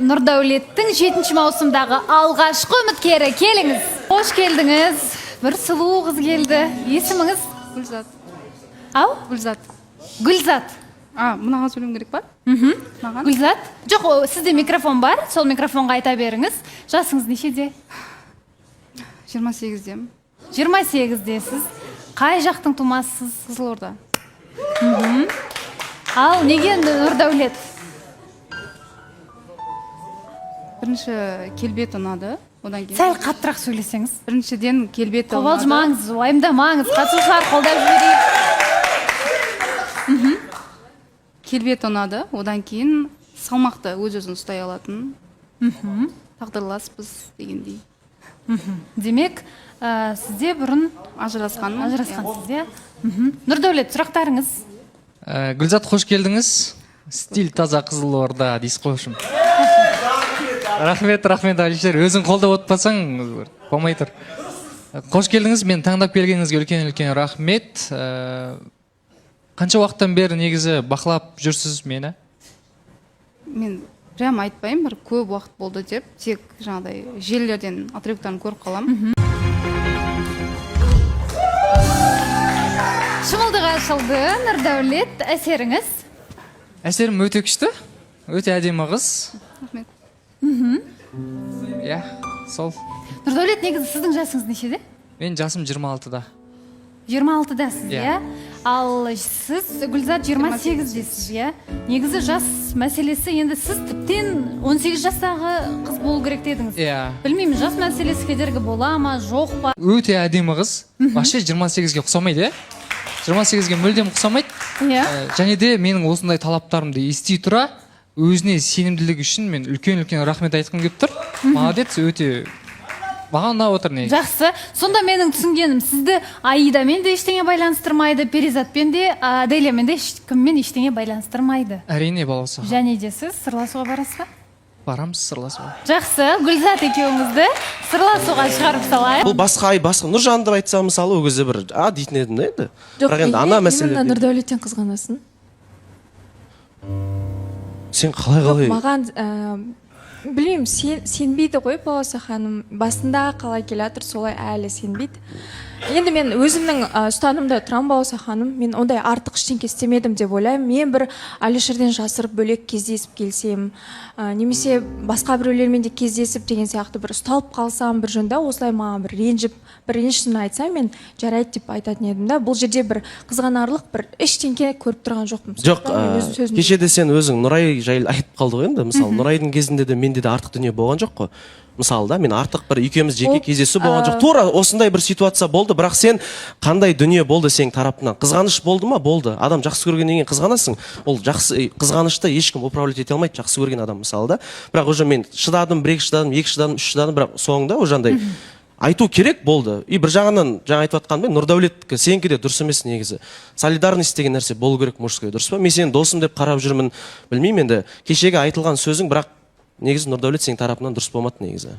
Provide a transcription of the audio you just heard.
Нұрдәулеттің 7 маусымдағы алғашқы үміткері, келіңіз. Қош келдіңіз. Бір сұлу қыз келді. Есіміңіз? Гүлзат. Ау? Гүлзат. Гүлзат. А, мынаған сөйлеуім керек па? Мхм. Маған? Гүлзат. Жоқ, сізде микрофон бар, сол микрофонға айта беріңіз. Жасыңыз нешеде? 28-демін. 28-десіз. Қай жақтың тумасысыз? Қызылорда. Ал неге Нұрдәулет? Бірінші келбеті ұнады. Одан кейін Сәл қаттырақ сөйлесеңіз. Біріншіден келбеті ұнады. Қобалжымаңыз, уайымдамаңыз. Қатысушылар қолдап жіберейік. Келбеті ұнады. Одан кейін салмақты, өз өзін ұстай алатын. Тағдырласпыз дегендей. Демек, сізде бұрын Ажырасқанмын. Ажырасқансыз, иә? Нұрдәулет, сұрақтарыңыз? Гүлзат, қош келдіңіз. Стиль таза Қызылорда дейсіз ғой, в общем. Рахмет, рахмет, Алишер. Өзің қолдап отпасаң, болмай тұр. Қош келдіңіз, мен таңдап келгеніңізге үлкен үлкен рахмет. Қанша уақыттан бері негізі бақылап жүрсіз мені? Мен прям айтпаймын, бір көп уақыт болды деп, тек жаңағыдай желілерден отрывоктарын көріп қаламын. Шымылдық ашылды. Нұрдәулет, әсеріңіз? Әсерім өте күшті, өте әдемі қыз. Рахмет. Иә, сол. Нұрдәулет, негізі сіздің жасыңыз нешеде? Мен жасым 26-да. 26-дасыз, Иә. иә? Ал сіз, Гүлзат, 28-десіз, иә? Негізі жас мәселесі, енді сіз тіптен 18 жастағы қыз болу керек дедіңіз. Иә. Білмеймін, жас мәселесі кедергі бола ма, жоқ па? Өте әдемі қыз. Вообще 28-ге ұқсамайды, иә? 28-ге мүлдем ұқсамайды. Иә. Және де менің осындай талаптарымды ести тұра, өзіне сенімділігі үшін мен үлкен үлкен рахмет айтқым келіп тұр. Молодец, өте маған ұнап отыр негізі. Жақсы. Сонда менің түсінгенім, сізді Аидамен де ештеңе байланыстырмайды, Перизатпен де, Аделямен де, ешкіммен ештеңе байланыстырмайды. Әрине, Балауса. Және де сіз сырласуға барасыз ба? Барамыз сырласуға. Жақсы, Гүлзат екеуіңізді сырласуға шығарып салайық. Бұл басқа ай, басқа Нұржан деп айтса, мысалы, ол кезде бір а дейтін едім да енді. Жоқ, Бірақ енді неге ана именно мәселе. Нұрдәулеттен қызғанасың? Сен қалай, қалай? Маған білмеймін, сенбейді ғой Балауса ханым. Басында қалай келе жатыр, солай әлі сенбейді. Енді мен өзімнің ұстанымда тұрамын, Балауса ханым. Мен ондай артық ештеңке істемедім деп ойлаймын. Мен бір Алишерден жасырып бөлек кездесіп келсем, немесе басқа біреулермен де кездесіп деген сияқты бір ұсталып қалсам бір жөнді, осылай маған бір ренжіп, бір ренішін айтса, мен жарайды деп айтатын едім да. Бұл жерде бір қызғанарлық бір ештеңке көріп тұрған жоқпын. Жоқ, Сондықтан мен өз сөзімде кеше де сен өзің Нұрай жайлы айтып қалды ғой енді. Мысалы, Нұрайдың кезінде де менде де артық дүние болған жоқ қой. Мысалы да, мен артық бір екеуміз жеке кездесу болған жоқ. Тура осындай бір ситуация болды, бірақ сен қандай дүние болды сенің тарапынан? Қызғаныш болды ма? Болды. Адам жақсы көргеннен кейін қызғанасың. Ол жақсы, қызғанышты ешкім управлять ете алмайды, жақсы көрген адам мысалы да. Бірақ уже мен шыдадым, бір екі шыдадым, екі шыдадым, үш шыдадым, бірақ соңында уже андай айту керек болды. И бір жағынан жаңа айтып жатқанымдай, Нұрдәулеттікі, сенікі де дұрыс емес негізі. Солидарность деген нәрсе болу керек мужской, дұрыс па? Мен сені досым деп қарап жүрмін, білмеймін енді. Кешегі айтылған сөзің, бірақ негізі, Нұрдәулет, сенің тарапынан дұрыс болмады негізі.